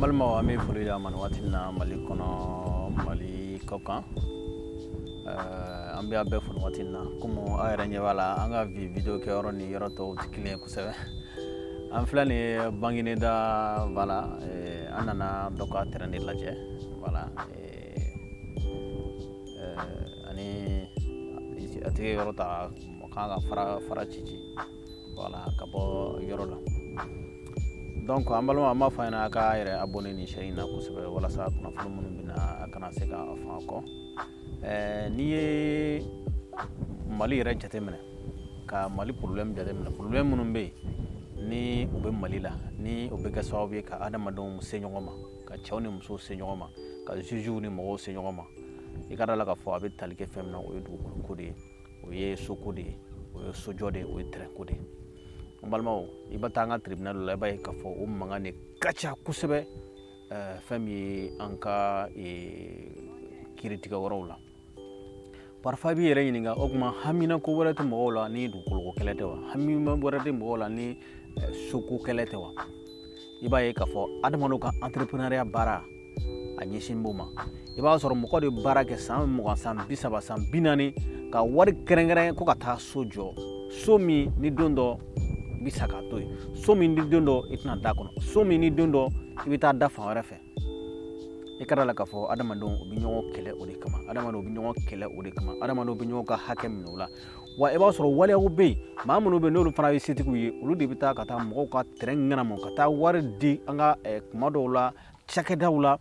Balimaw, an bɛ foli d'aw ma nin waati in na, Mali kɔnɔ, Mali kɔ kan. An bɛ a bɛɛ fo nin waati in na. Komi aw yɛrɛ ɲɛ b'a la, an ka bi vidéo kɛyɔrɔ ni yɔrɔ tɔw tɛ kelen ye kosɛbɛ. An filɛ nin ye Bangineda. Voilà, an nana dɔ ka terrain de lajɛ. Voilà, ani a tigi ye yɔrɔ ta kan ka fara fara ci ci, voilà, ka bɔ yɔrɔ la. Donc an balima, an b'a fɔ a ɲɛna a k'a yɛrɛ abonné nin chaîne in na kosɛbɛ, walasa kunnafoni minnu bɛ na, a kana se ka fanga kɔ. N'i ye Mali yɛrɛ jateminɛ, ka Mali problème jateminɛ, problème minnu bɛ yen ni u bɛ Mali la, ni o bɛ kɛ sababu ye ka adamadenw se ɲɔgɔn ma, ka cɛw ni musow se ɲɔgɔn ma, ka jugew ni mɔgɔw se ɲɔgɔn ma, i ka da la k'a fɔ a bɛ tali kɛ fɛn min na, o ye dugukolo ko de ye, o ye soko de ye, o ye sojɔ de ye, o ye terrain ko de ye. N balimaw, i bɛ taa an ka tribunal la, i b'a ye k'a fɔ o mankan de ka ca kosɛbɛ. Fɛn min ye an ka kiiritigɛ yɔrɔw la, parfois i b'i yɛrɛ ɲininka, o tuma haminako wɛrɛ tɛ mɔgɔw la ni dugukoloko kɛlɛ tɛ wa? Hamina wɛrɛ tɛ mɔgɔw la ni soko kɛlɛ tɛ wa? I b'a ye k'a fɔ adamadenw ka entrepreneuriat baara a ɲɛsin b'o ma. I b'a sɔrɔ mɔgɔ de baara kɛ san 20, san 30, san 40, ka wari kɛrɛnkɛrɛn ko ka taa so jɔ, so min ni don dɔ i bɛ sa k'a to yen, so min ni don dɔ i tɛna da kɔnɔ, so min ni don dɔ i bɛ taa da fan wɛrɛ fɛ. I ka da la k'a fɔ adamadenw u bɛ ɲɔgɔn kɛlɛ o de kama, adamadenw u bɛ ɲɔgɔn kɛlɛ o de kama, adamadenw bɛ ɲɔgɔn ka hakɛ minɛ o la. Wa i b'a sɔrɔ waleyaw bɛ yen, maa minnu bɛ yen n'olu fana ye setigiw ye, olu de bɛ taa ka taa mɔgɔw ka terrain ŋanamu, ka taa wari di an ka kuma dɔw la cakɛdaw la,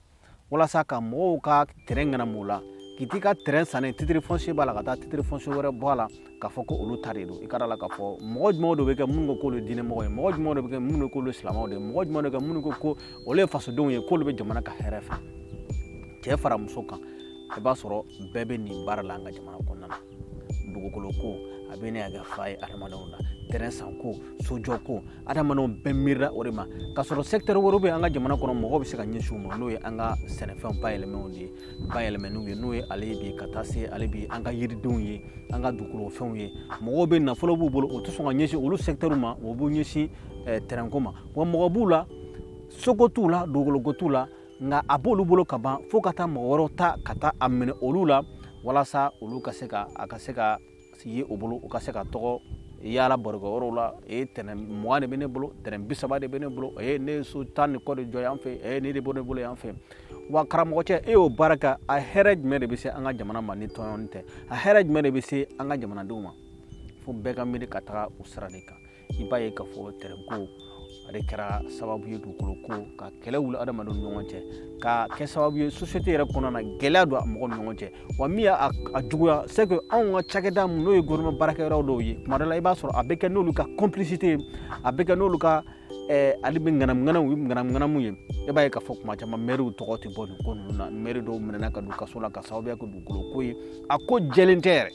walasa ka mɔgɔw ka terrain ŋanamu o la, k'i t'i ka terrain sannen, titre foncier b'a la, ka taa titre foncier wɛrɛ bɔ a la k'a fɔ ko olu ta de don. I ka da la k'a fɔ mɔgɔ jumɛnw de bɛ kɛ minnu ko k'olu ye diinɛmɔgɔ ye? Mɔgɔ jumɛnw de bɛ kɛ minnu k'olu ye silamɛw de ye? Mɔgɔ jumɛnw de bɛ kɛ minnu ko ko olu ye fasodenw ye, k'olu bɛ jamana ka hɛrɛ fɛ? Cɛ fara muso kan, i b'a sɔrɔ bɛɛ bɛ nin baara la an ka jamana kɔnɔna na. Dugukolo ko a bɛ ne ka kɛ fa ye adamadenw na, terrain san ko, sojɔ ko, adamadenw bɛɛ miirila o de ma, k'a sɔrɔ secteur wɛrɛw bɛ an ka jamana kɔnɔ, mɔgɔw bɛ se ka ɲɛsin u ma, n'o ye an ka sɛnɛfɛnw bayɛlɛmɛnw de ye, bayɛlɛmɛniw ye, n'o ye ale bi ka taa se ale bi an ka yiridenw ye, an ka dugukolofɛnw ye. Mɔgɔw bɛ nafolo b'u bolo, u tɛ sɔn ka ɲɛsin olu secteur ma, u b'u ɲɛsin terrain ko ma. Wa mɔgɔ b'u la, soko t'u la, dugukoloko t'u la, nka a b'olu bolo ka ban, fo ka taa mɔgɔ wɛrɛw ta ka taa a minɛ olu la, walasa olu ka se ka a ka se ka ye u bolo, u ka se ka tɔgɔ yaala barokɛyɔrɔw la: e terrain 20 de bɛ ne bolo, terrain 30 de bɛ ne bolo, e ne ye so 10 ni kɔ de jɔ yan fɛ, e ne de bɛ ne bolo yan fɛ. Wa karamɔgɔcɛ, e y'o baara kɛ, a hɛrɛ jumɛn de bɛ se an ka jamana ma ni tɔɲɔni tɛ? A hɛrɛ jumɛn de bɛ se an ka jamanadenw ma? Fo bɛɛ ka miiri ka taga o sira de kan. I b'a ye k'a fɔ terrain ko ale kɛra sababu ye dugukolo ko ka kɛlɛ wuli adamadenw ni ɲɔgɔn cɛ, ka kɛ sababu ye société yɛrɛ kɔnɔna na, gɛlɛya don mɔgɔw ni ɲɔgɔn cɛ. Wa min y'a a juguya, c'est que anw ka cakɛda mun, n'o ye gouvernement baarakɛyɔrɔ dɔw ye, tuma dɔ la i b'a sɔrɔ a bɛ kɛ n'olu ka complicité ye, a bɛ kɛ n'olu ka ale bɛ ŋanamu ŋanamu ŋanamu ŋanamu ye. I b'a ye k'a fɔ kuma caman mɛriw tɔgɔ tɛ bɔ nin ko ninnu na. Mɛri dɔw minɛna ka don kaso la ka sababuya kɛ dugukolo ko ye, a ko jɛlen tɛ yɛrɛ.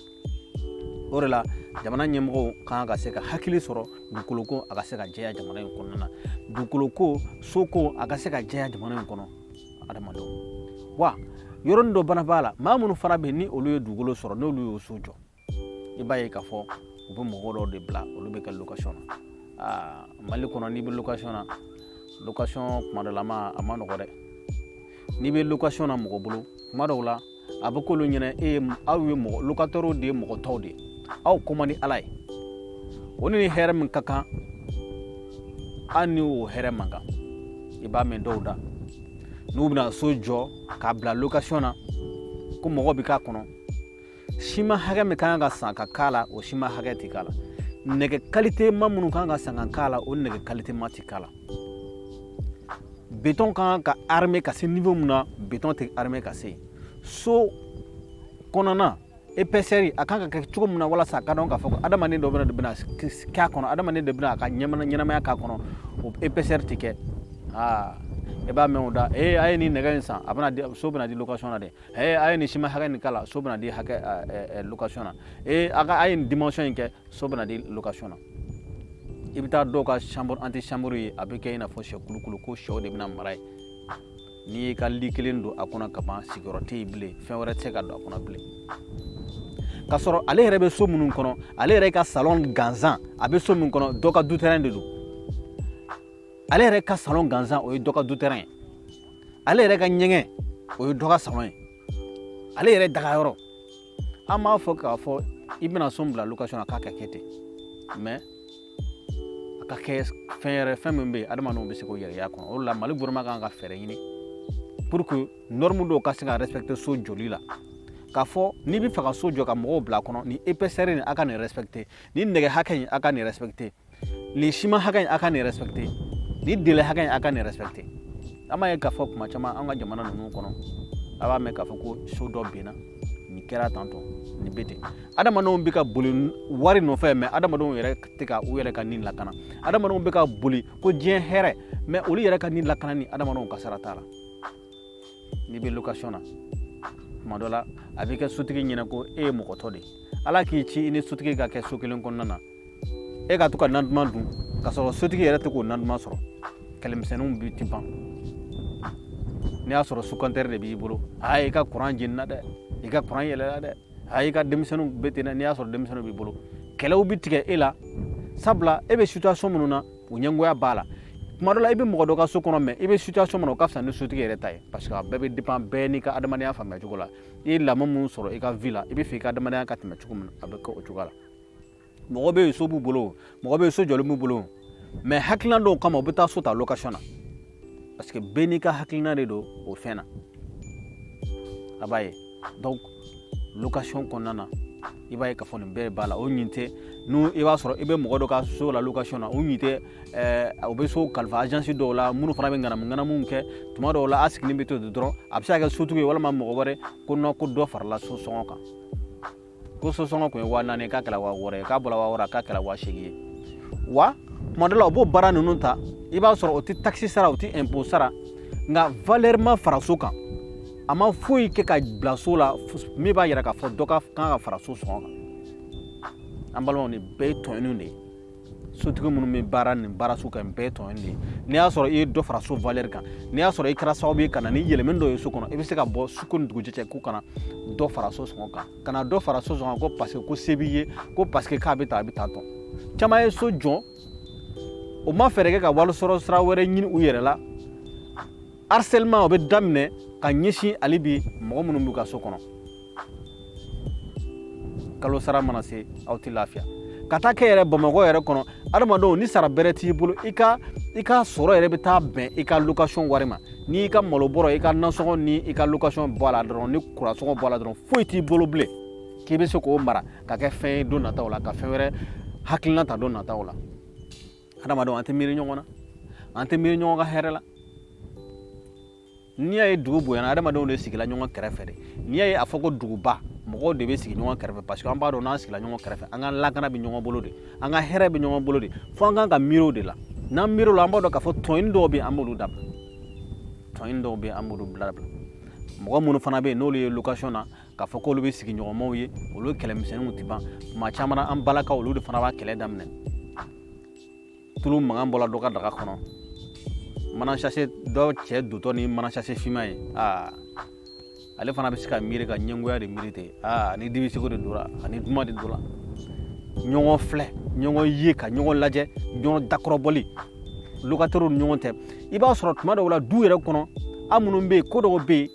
O de la jamana ɲɛmɔgɔw kan ka se ka hakili sɔrɔ dugukolo ko a ka se ka jɛya jamana in kɔnɔna na, dugukolo ko, soko a ka se ka jɛya jamana in kɔnɔ adamadenw. Wa yɔrɔnin dɔ fana b'a la, maa minnu fana bɛ yen ni olu ye dugukolo sɔrɔ, n'olu y'o so jɔ, i b'a ye k'a fɔ u bɛ mɔgɔ dɔw de bila, olu bɛ kɛ location na. Aa, Mali kɔnɔ, n'i bɛ location na, location kuma dɔ la ma a ma nɔgɔ dɛ. N'i bɛ location na mɔgɔ bolo, kuma dɔw la a bɛ k'olu ɲɛna e ye, aw ye mɔgɔ locataires de ye, mɔgɔ tɔw de ye, aw ko man di Ala ye. O ni hɛrɛ min ka kan, an ni o hɛrɛ man kan. I b'a mɛn dɔw da, n'u bɛna so jɔ k'a bila location na ko mɔgɔ bɛ k'a kɔnɔ, siman hakɛ min kan ka san ka k'a la, o siman hakɛ tɛ k'a la. Nɛgɛ qualité ma minnu kan ka san ka k'a la, o nɛgɛ qualité ma tɛ k'a la. Béton kan ka armer ka se niveau min na, béton tɛ armer ka se. So kɔnɔna épaisseur a kan ka kɛ cogo min na, walasa a ka dɔn k'a fɔ ko adamaden dɔ bɛna k'a kɔnɔ, adamaden de bɛna a ka ɲɛnamaya k'a kɔnɔ, o épaisseur tɛ kɛ. Aa, i b'a mɛn o da: ee, a ye nin nɛgɛ in san, a bɛna di, so bɛna di location na dɛ. Ee, a ye nin siman hakɛ nin k'a la, so bɛna di hakɛ location na. Ee, a ka a ye nin dimension in kɛ, so bɛna di location na. I bɛ taa dɔw ka chambre, antichambre ye, a bɛ kɛ i n'a fɔ sɛ kulukulu ko sɛw de bɛna mara yen. N'i y'i ka lit kelen don a kɔnɔ ka ban, sigiyɔrɔ tɛ yen bilen, fɛn wɛrɛ tɛ se ka don a kɔnɔ bilen. K'a sɔrɔ ale yɛrɛ bɛ so minnu kɔnɔ, ale yɛrɛ ka salon gansan, a bɛ so min kɔnɔ, dɔ ka du terrain de don. Ale yɛrɛ ka salon gansan, o ye dɔ ka du terrain ye. Ale yɛrɛ ka ɲɛgɛn, o ye dɔ ka salon ye, ale yɛrɛ dagayɔrɔ. An b'a fɔ k'a fɔ i bɛna so bila location na, k'a ka kɛ ten, mais a ka kɛ fɛn yɛrɛ, fɛn min bɛ yen, adamadenw bɛ se k'o yɛrɛ y'a kɔnɔ. O de la, Mali gouvernement kan ka fɛɛrɛ ɲini pour que norme dɔw ka se ka respecter so jɔli la, k'a fɔ n'i bɛ fɛ ka so jɔ ka mɔgɔw bila a kɔnɔ, nin épaisseur nin, a ka nin respecter, nin nɛgɛ hakɛ in, a ka nin respecter, nin ciment hakɛ in, a ka nin respecter, nin délai hakɛ in, a ka nin respecter. An b'a ye k'a fɔ kuma caman, an ka jamana ninnu kɔnɔ, a b'a mɛn k'a fɔ ko so dɔ binna, nin kɛra tantɔ, nin bɛ ten. Adamadenw bɛ ka boli wari nɔfɛ, mais adamadenw yɛrɛ tɛ ka u yɛrɛ ka ni lakana. Adamadenw bɛ ka boli ko diɲɛ hɛrɛ, mais olu yɛrɛ ka ni lakana ni adamadenw ka sara t'a la. N'i bɛ location na, tuma dɔ la a bɛ kɛ sotigi ɲɛna ko e ye mɔgɔtɔ de ye. Ala k'i ci i ni sotigi ka kɛ so kelen kɔnɔna na, e ka to ka nan duman dun ka sɔrɔ sotigi yɛrɛ tɛ k'o nan duman sɔrɔ. Kɛlɛmisɛnninw bi ti ban. N'i y'a sɔrɔ sous compteur de b'i bolo, aa, i ka kuran jenina dɛ, i ka kuran yɛlɛla dɛ, aa, i ka denmisɛnninw bɛ ten dɛ. N'i y'a sɔrɔ denmisɛnninw b'i bolo, kɛlɛw bi tigɛ e la, sabula e bɛ situation minnu na, o ɲɛngoya b'a la. Tuma dɔ la, i bɛ mɔgɔ dɔ ka so kɔnɔ, mais i bɛ situation min na, o ka fisa ni sotigi yɛrɛ ta ye, parce que a bɛɛ bɛ dépend bɛɛ n'i ka adamadenya faamuya cogo la. I ye lamɔ mun sɔrɔ i ka vie la, i bɛ fɛ i ka adamadenya ka tɛmɛ cogo min na, a bɛ kɛ o cogoya la. Mɔgɔ bɛ yen, so b'u bolo, mɔgɔ bɛ yen, so jɔlen b'u bolo, mais hakilina dɔw kama, u bɛ taa so ta location na, parce que bɛɛ n'i ka hakilina de don o fɛn na. A b'a ye, donc location kɔnɔna na, i b'a ye k'a fɔ nin bɛɛ b'a la. O ɲin tɛ n'u, i b'a sɔrɔ i bɛ mɔgɔ dɔ ka so la location na, o ɲin tɛ. O bɛ so kalifa agence dɔw la, minnu fana bɛ ŋanamu ŋanamuw kɛ. Tuma dɔw la, a sigilen bɛ to ten dɔrɔn, a bɛ se ka kɛ sotigi ye walima mɔgɔ wɛrɛ, ko non, ko dɔ farala so sɔngɔ kan, ko so sɔngɔ tun ye 4000 ye, k'a kɛra 6000 ye, k'a bɔra 6000, k'a kɛra 8000 ye. Wa tuma dɔ la, u b'o baara ninnu ta, i b'a sɔrɔ o tɛ taxe sara, o tɛ impôt sara, nka valeur ma fara so kan. A ma foyi kɛ ka bila so la min b'a yira k'a fɔ dɔ ka kan ka fara so sɔngɔ kan. An balimaw, nin bɛɛ ye tɔɲɔniw de ye. Sotigi minnu bɛ baara nin baara so kan, nin bɛɛ ye tɔɲɔni de ye. N'i y'a sɔrɔ i ye dɔ fara so valeur kan, n'i y'a sɔrɔ i kɛra sababu ye ka na ni yɛlɛmani dɔ ye so kɔnɔ, i bɛ se ka bɔ su ko ni dugujɛ cɛ ko kana dɔ fara so sɔngɔ kan, kana dɔ fara so sɔngɔ kan, ko parce que ko se b'i ye, ko parce que k'a bɛ tan, a bɛ tan tɔ. Caman ye so jɔ, o ma fɛɛrɛ kɛ ka wari sɔrɔ sira wɛrɛ ɲini u yɛrɛ la. Harcèlement, o bɛ daminɛ ka ɲɛsin hali bi mɔgɔ minnu b'u ka so kɔnɔ. Kalo sara mana se, aw tɛ lafiya ka taa kɛ yɛrɛ Bamakɔ yɛrɛ kɔnɔ. Adamadenw, ni sara bɛrɛ t'i bolo, i ka sɔrɔ yɛrɛ bɛ taa bɛn i ka location wari ma. N'i y'i ka malo bɔrɔ, i ka nasɔngɔ ni i ka location bɔ a la dɔrɔn, ni kuran sɔngɔ bɔ a la dɔrɔn, foyi t'i bolo bilen k'i bɛ se k'o mara ka kɛ fɛn ye don nataw la, ka fɛn wɛrɛ hakilina ta don nataw la. Adamadenw, an tɛ miiri ɲɔgɔn na, an tɛ miiri ɲɔgɔn ka hɛrɛ la. N'i y'a ye dugu bonyana, adamadenw de sigila ɲɔgɔn kɛrɛfɛ de. N'i y'a ye a fɔ ko duguba, mɔgɔw de bɛ sigi ɲɔgɔn kɛrɛfɛ, parce que an b'a dɔn n'an sigila ɲɔgɔn kɛrɛfɛ, an ka lakana bɛ ɲɔgɔn bolo de, an ka hɛrɛ bɛ ɲɔgɔn bolo de. Fo an kan ka miiri o de la. N'an miiri o la, an b'a dɔn k'a fɔ tɔɲɔni dɔw bɛ yen, an b'olu dabila. Tɔɲɔni dɔw bɛ yen, an b'olu bila. Mɔgɔ minnu fana bɛ yen, n'olu ye location na, k'a fɔ k'olu bɛ sigiɲɔgɔnmaw ye, olu kɛlɛmisɛnninw tɛ ban. Tuma caman na, an balakaw, olu de fana b'a kɛlɛ daminɛ. Tulu mankan bɔra dɔ ka daga kɔnɔ, mana sachet dɔ cɛ dotɔ ni mana sachet finman ye, aa, ale fana bɛ se ka miiri ka ɲɛngoya de miiri ten. Aa, ni dibi sego de donna, ani duman de donna, ɲɔgɔn filɛ, ɲɔgɔn ye, ka ɲɔgɔn lajɛ, ɲɔgɔn dakɔrɔbɔli locataires ni ɲɔgɔn cɛ. I b'a sɔrɔ tuma dɔw la, du yɛrɛ kɔnɔ, an minnu bɛ yen, ko dɔw bɛ yen,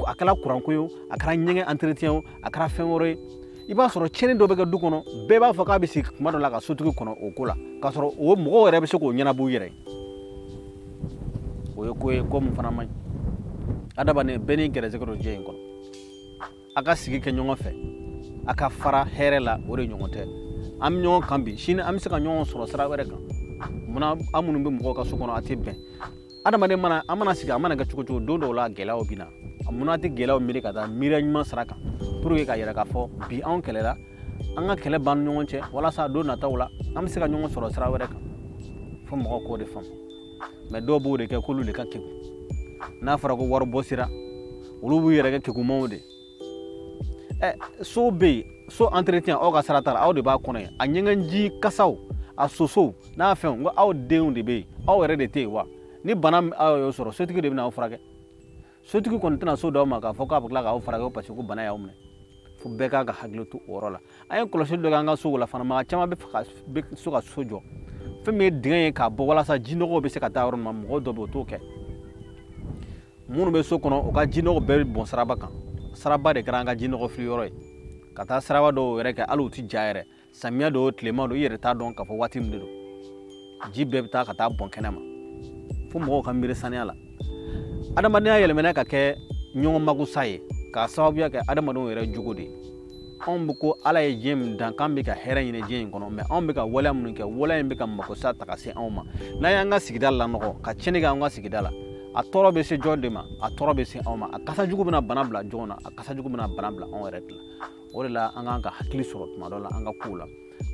a kɛra kuranko ye o, a kɛra ɲɛgɛn entretien o, a kɛra fɛn wɛrɛ ye, i b'a sɔrɔ tiɲɛni dɔ bɛ kɛ du kɔnɔ, bɛɛ b'a fɔ k'a bɛ sigi kuma dɔ la ka sotigi kɔnɔ o ko la, k'a sɔrɔ o mɔgɔw yɛrɛ bɛ se k'o ɲɛnabɔ u yɛrɛ ye. O ye ko ye, ko min fana man ɲi. Adamaden bɛɛ n'i gɛrɛsɛgɛ don diɲɛ in kɔnɔ. A ka sigi kɛ ɲɔgɔn fɛ, a ka fara hɛrɛ la, o de ɲɔgɔn tɛ. An bɛ ɲɔgɔn kan bi, sini an bɛ se ka ɲɔgɔn sɔrɔ sira wɛrɛ kan. Munna an minnu bɛ mɔgɔw ka so kɔnɔ, a tɛ bɛn? Adamaden mana, an mana sigi, a mana kɛ cogo cogo, don dɔw la gɛlɛyaw bɛ na. Munna tɛ gɛlɛyaw miiri ka taa miiriya ɲuman sira kan, pour que ka yira k'a fɔ bi anw kɛlɛla, an ka kɛlɛ ban ni ɲɔgɔn cɛ, walasa don nataw la an bɛ se ka ɲɔgɔn sɔrɔ sira wɛrɛ kan? Fo mɔgɔw k'o de faamu. Mais dɔw b'o de kɛ k'olu de ka kegun. N'a fɔra ko wari bɔ sira, olu b'u yɛrɛ kɛ kegunmanw de. Ɛ, so bɛ yen, so entretien, aw ka sara t'a la, aw de b'a kɔnɔ yen, a ɲɛgɛnji kasaw, a sosow n'a fɛnw, n ko aw denw de bɛ yen, aw yɛrɛ de tɛ yen wa? Ni bana aw y'o sɔrɔ, sotigi de bɛ n'aw furakɛ. Sotigi kɔni tɛna so d'aw ma k'a fɔ k'a bɛ tila k'aw furakɛ parce que ko bana y'aw minɛ. Fo bɛɛ kan ka hakili to o yɔrɔ la. An ye kɔlɔsili dɔ kɛ an ka sow la fana. Maa caman bɛ fɛ ka bɛ so ka so jɔ, fɛn min ye dingɛ ye k'a bɔ walasa jinɔgɔw bɛ se ka taa yɔrɔ min na, mɔgɔw dɔ bɛ yen, o t'o kɛ. Minnu bɛ so kɔnɔ, u ka jinɔgɔ bɛɛ bɛ bɔn siraba kan. Siraba de kɛra an ka jinɔgɔ fili yɔrɔ ye, ka taa siraba dɔw yɛrɛ kɛ, hali u ti ja yɛrɛ. Samiya don, tilema don, i yɛrɛ t'a dɔn k'a fɔ waati min de don. Ji bɛɛ bɛ taa ka taa bɔn kɛnɛ ma. Fo mɔgɔw ka miiri saniya la. Adamadenya yɛlɛmana ka kɛ ɲɔgɔn makosa ye, k'a sababuya kɛ adamadenw yɛrɛ jogo de ye. Anw bɛ ko Ala ye diɲɛ min dan, k'an bɛ ka hɛrɛ ɲini diɲɛ in kɔnɔ, mais anw bɛ ka waleya minnu kɛ, waleya in bɛ ka makosa ta ka se anw ma. N'an y'an ka sigida lanɔgɔ, ka tiɲɛni kɛ an ka sigida la, a tɔɔrɔ bɛ se jɔn de ma? A tɔɔrɔ bɛ se anw ma. A kasa jugu bɛna bana bila jɔn na? A kasa jugu bɛna bana bila anw yɛrɛ de la. O de la, an kan ka hakili sɔrɔ tuma dɔ la an ka kow la.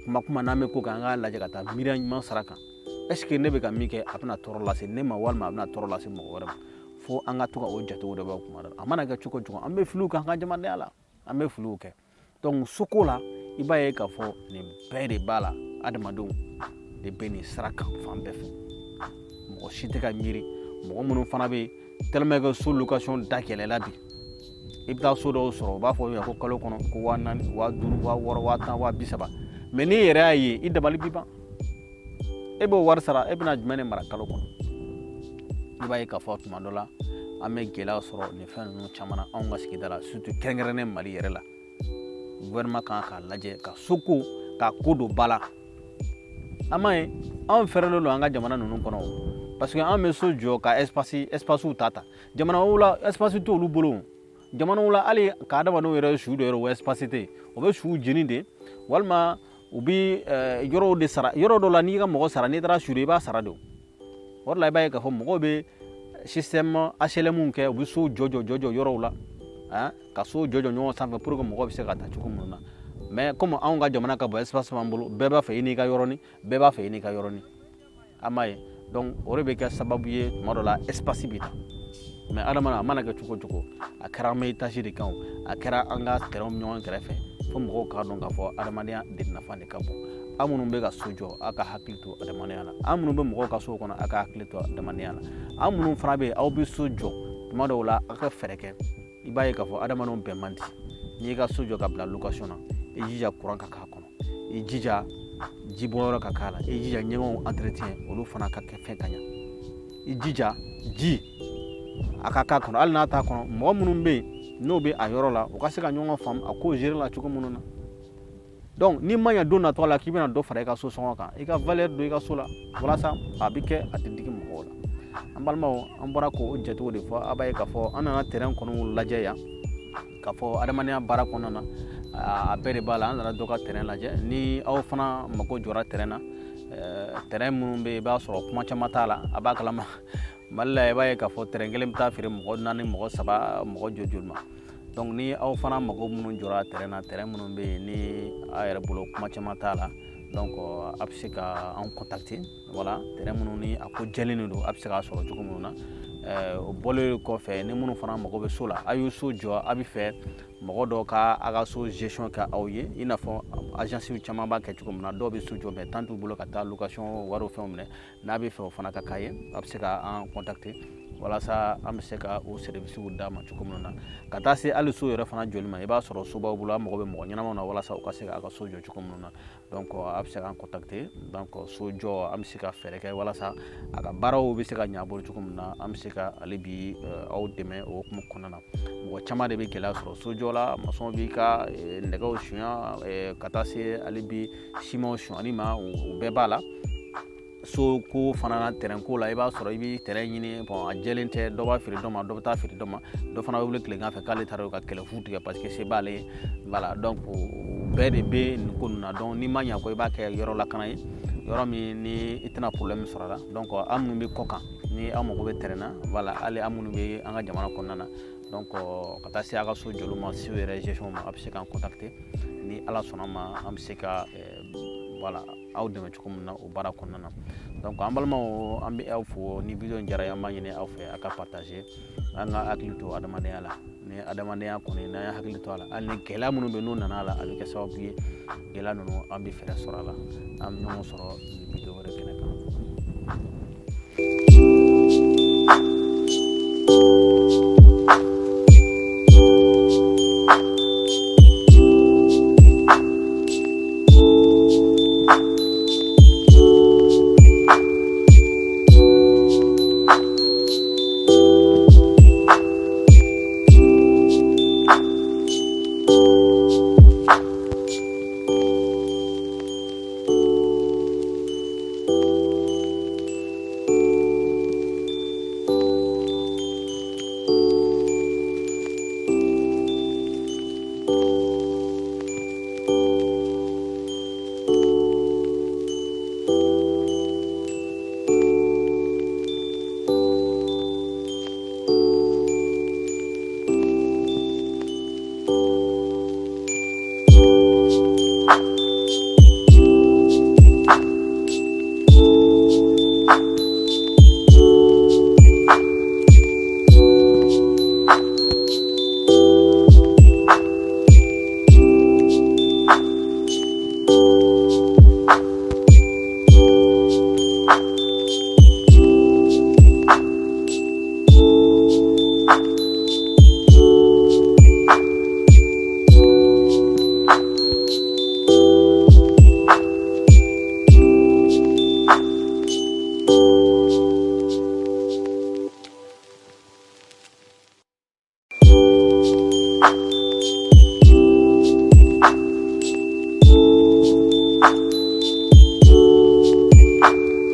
Kuma kuma n'an bɛ ko kɛ, an k'a lajɛ ka taa miiriya ɲuman sara kan. Est ce que ne bɛ ka min kɛ, a bɛna tɔɔrɔ lase ne ma, walima a bɛna tɔɔrɔ lase mɔgɔ wɛrɛ ma? Fo an ka to ka o jatew de bɔ kuma dɔ la. A mana kɛ cogo o cogo, an bɛ filiw kɛ an ka jamadenya la, an bɛ filiw kɛ. Donc soko la, i b'a ye k'a fɔ nin bɛɛ de b'a la. Adamadenw de bɛ nin sira kan fan bɛɛ fɛ, mɔgɔ si tɛ ka miiri. Mɔgɔ minnu fana bɛ yen, tellement que so location da gɛlɛla bi, i bɛ taa so dɔw sɔrɔ, u b'a fɔ ko kalo kɔnɔ ko 4000, 5000, 6000, 10 000, 30 000. Mais n'i yɛrɛ y'a ye, i dabali bi ban. E b'o wari sara, e bɛna jumɛn de mara kalo kɔnɔ? I b'a ye k'a fɔ tuma dɔ la, an bɛ gɛlɛya sɔrɔ nin fɛn ninnu caman na anw ka sigida la, surtout kɛrɛnkɛrɛnnen Mali yɛrɛ la. Gouvernement kan k'a lajɛ ka soko k'a ko don ba la. An m'a ye, anw fɛrɛlen don an ka jamana ninnu kɔnɔ, parce que an bɛ so jɔ ka espace ta ta. Jamana la, espace t'olu bolo. Jamanaw la, hali ka adamadenw yɛrɛ su dɔ yɔrɔ, o espace tɛ yen. O bɛ suw jeni de, walima u bɛ yɔrɔw de sara. Yɔrɔ dɔ la, n'i ka mɔgɔ sara, n'i taara su i b'a sara de. O de la, i b'a ye k'a fɔ mɔgɔw bɛ système HLM kɛ, u bɛ so jɔ jɔ jɔ jɔ yɔrɔw la, ka so jɔ jɔ ɲɔgɔn sanfɛ, pour que mɔgɔw bɛ se ka taa cogo minnu na. Mais comme anw ka jamana ka bon, espace b'an bolo, bɛɛ b'a fɛ i n'i ka yɔrɔnin, bɛɛ b'a fɛ i n'i ka yɔrɔnin. An m'a ye, donc o de bɛ kɛ sababu ye tuma dɔ la, espace bɛ ta. Mais adamaden, a mana kɛ cogo o cogo, a kɛra an bɛ étage de kan o, a kɛra an ka terrain ɲɔgɔn kɛrɛfɛ, fo mɔgɔw k'a dɔn k'a fɔ adamadenya de nafa de ka bon. Aw minnu bɛ ka so jɔ, aw ka hakili to adamadenya la. Aw minnu bɛ mɔgɔw ka so kɔnɔ, aw ka hakili to adamadenya la. Aw minnu fana bɛ yen, aw bɛ so jɔ tuma dɔw la, aw ka fɛɛrɛ kɛ. I b'a ye k'a fɔ adamadenw bɛn man di. N'i ka so jɔ ka bila location na, i jija courant ka k'a kɔnɔ, i jija jibɔyɔrɔ ka k'a la, i jija ɲɛgɛnw entretien, olu fana ka kɛ fɛn ka ɲa, i jija ji a ka k'a kɔnɔ. Hali n'a t'a kɔnɔ, mɔgɔ minnu bɛ yen n'o bɛ a yɔrɔ la, u ka se ka ɲɔgɔn faamu a ko gérer la cogo minnu na. Donc n'i ma ɲɛ don natɔ la k'i bɛna dɔ fara i ka so sɔngɔ kan, i ka valeur don i ka so la, walasa a bɛ kɛ a tɛ digi mɔgɔw la. An balimaw, an bɔra k'o jatew de fɔ. A b'a ye k'a fɔ an nana terrain kɔnɔ lajɛ yan, k'a fɔ adamadenya baara kɔnɔna na, a bɛɛ de b'a la. An nana dɔ ka terrain lajɛ. Ni aw fana mako jɔra terrain na, terrain minnu bɛ yen, i b'a sɔrɔ kuma caman t'a la. A b'a kalama, Mali la, i b'a ye k'a fɔ terrain kelen bɛ taa feere mɔgɔ naani, mɔgɔ saba, mɔgɔ joli joli ma. Donc ni aw fana mago minnu jɔra terrain na, terrain minnu bɛ yen ni a yɛrɛ bolo kuma caman t'a la, donc a bɛ se ka an contacter. Voilà, terrain minnu ni a ko jɛlen de don, a bɛ se k'a sɔrɔ cogo minnu na. O bɔlen kɔfɛ, ni minnu fana mago bɛ so la, a y'o so jɔ, a bɛ fɛ mɔgɔ dɔ ka a ka so gestion kɛ aw ye, i n'a fɔ agence caman b'a kɛ cogo min na. Dɔw bɛ so jɔ, mais temps t'u bolo ka taa location wariw fɛnw minɛ. N'a bɛ fɛ o fana ka k'a ye, a bɛ se ka an contacter, walasa an bɛ se ka o service d'a ma cogo minnu na, ka taa se hali so yɛrɛ fana jɔli ma. I b'a sɔrɔ so b'aw bolo, an mago bɛ mɔgɔ ɲɛnamaw na, walasa u ka se k'a ka so jɔ cogo minnu na. Donc a bɛ se k'an contacter. Donc so jɔ, an bɛ se ka fɛɛrɛ kɛ walasa a ka baaraw bɛ se ka ɲɛ a bolo cogo min na. An bɛ se ka ale bi aw dɛmɛ o hukumu kɔnɔna na. Mɔgɔ caman de bɛ gɛlɛya sɔrɔ sojɔ la. Maçon b'i ka nɛgɛw suɲɛ, ka taa se ale bi simanw suɲɛni ma, o bɛɛ b'a la. So ko fana na, terrain ko la, i b'a sɔrɔ i bɛ terrain ɲini, bon, a jɛlen tɛ. Dɔ b'a feere dɔ ma, dɔ bɛ taa feere dɔ ma, dɔ fana bɛ wuli tilegan fɛ k'ale taara ka kɛlɛ fu tigɛ parce que se b'ale ye. Voilà, donc o bɛɛ de bɛ nin ko ninnu na. Donc n'i ma ɲɛ ko i b'a kɛ yɔrɔ lakana ye, yɔrɔ min ni i tɛna problème sɔrɔ a la. Donc an minnu bɛ kɔ kan, ni aw mago bɛ terrain na, voilà, hali an minnu bɛ an ka jamana kɔnɔna na, donc ka taa se a ka so jɔli ma, so yɛrɛ gestion ma, a bɛ se k'an contacter. Ni Ala sɔnna ma, an bɛ se ka, voilà, aw dɛmɛ cogo min na o baara kɔnɔna na. Donc an balimaw, an bɛ aw fo. Ni vidéo in diyara, an b'a ɲini aw fɛ a ka partager. An ka hakili to adamadenya la. Ni adamadenya kɔni, n'an ye hakili to a la, hali ni gɛlɛya minnu bɛ n'o nana a la, a bɛ kɛ sababu ye gɛlɛya ninnu, an bɛ fɛɛrɛ sɔrɔ a la. An bɛ ɲɔgɔn sɔrɔ nin vidéo.